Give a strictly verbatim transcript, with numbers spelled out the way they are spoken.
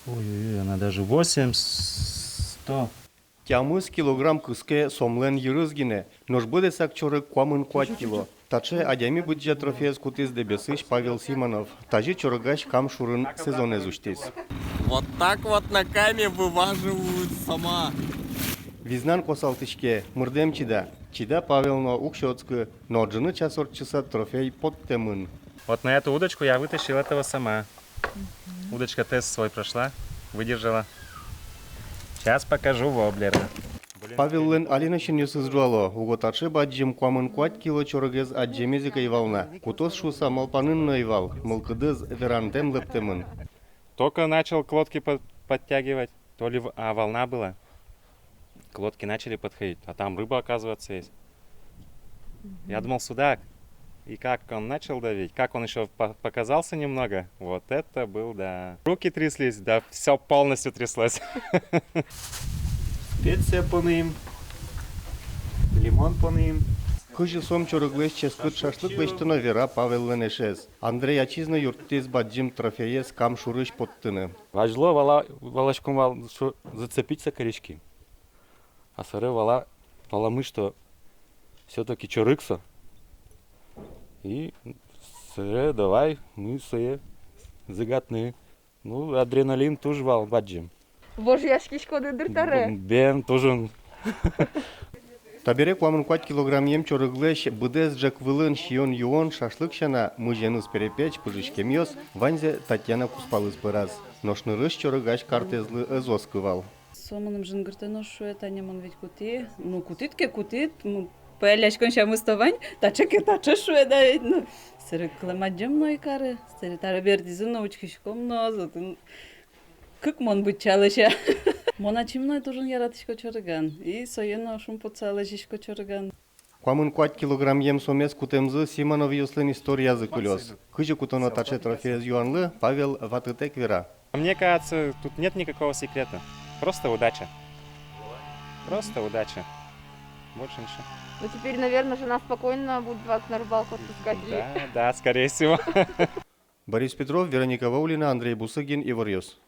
Ой-ой-ой, она даже восемь сто. Тямыс килограмм кыске сомлэн йырыз гинэ, нош быдэсак чорыг куамын куать кило. Таӵе адями быдӟа трофеез кутӥз Дэбесысь Павел Симонов. Тазьы чорыгась Кам шурын сезонэз усьтӥз. Вот так вот на Каме вываживают сама. Визнан косалтӥське, мырдэм чида. Чида Павел но, уг сётскы, но ӝыны час ортчыса трофей поттэмын. Вот на эту удочку я вытащил этого сома. Удочка тест свой прошла, выдержала. Сейчас покажу воблера. Павеллэн али но синъёсыз ӝуало, уго таӵе бадӟым куамын куать кило чорыгез адӟемез ик ӧй вал на. Кутоз шуыса малпанын но ӧй вал, мылкыдыз верантэм лэптэмын. Только начал к лодке под-, подтягивать, то ли в-, а, волна была. К лодке начали подходить, а там рыба, оказывается, есть. Я думал, судак. И как он начал давить, как он ещё по-, показался немного, вот это был, да. Руки тряслись, да, всё полностью тряслось. Специя поныим, лимон поныим. Кызьы сом чорыглэсь ческыт шашлык лэсьтоно, вера Павеллэн эшез. Андрей ачиз но юрттӥз бадӟым трофеез Кам шурысь поттыны. Вазьло вала-, валаськом вал, что зацепиться корешки. А собере вала-, валамы, что всё-таки чорыг со. И собере давай, мы сое зыгатны. Ну, адреналин туж вал бадӟым. Вожъяськиськоды дыр табере? Бен, туж. Табере куамын куать килограммъем чорыглэсь быдэс ӝӧк вылын сиён-юон, шашлык сяна, музъеныз перепеч, пыжиськемъёс, ваньзэ Татьяна кузпалыз пӧраз. Нош нырысь чорыгась картэзлы ӧз оскы вал. Со мыным жингыртэ но шуэ: «Таня, мон ведь кутӥ». Ну, кутӥд ке, кутӥд, м, пӧяляськон сямыз-то вань, таӵе ке, таӵе, шуэ, да ведь, ну. Собере кылэм адӟем но ӧй кары, собере табере бертӥзы но, учкиськом но, зато кык мон быдӟа лэся. Мон ачим но туж яратӥсько чорыган, и сое но шумпотыса лэзисько чорыган. Куамын куать килограммъем сомез кутэмзы Симоновъёслэн историязы кылёз. Кызьы кутоно таӵе трофеез юанлы Павел ватытэк вера. Мне кажется, тут нет никакого секрета. Просто удача. Просто удача. Больше ничего. Ну, теперь, наверное, жена спокойно будет вас на рыбалку отпускать. Да, да, скорее всего. Борис Петров, Вероника Ваулина, Андрей Бусыгин, «Иворъёс».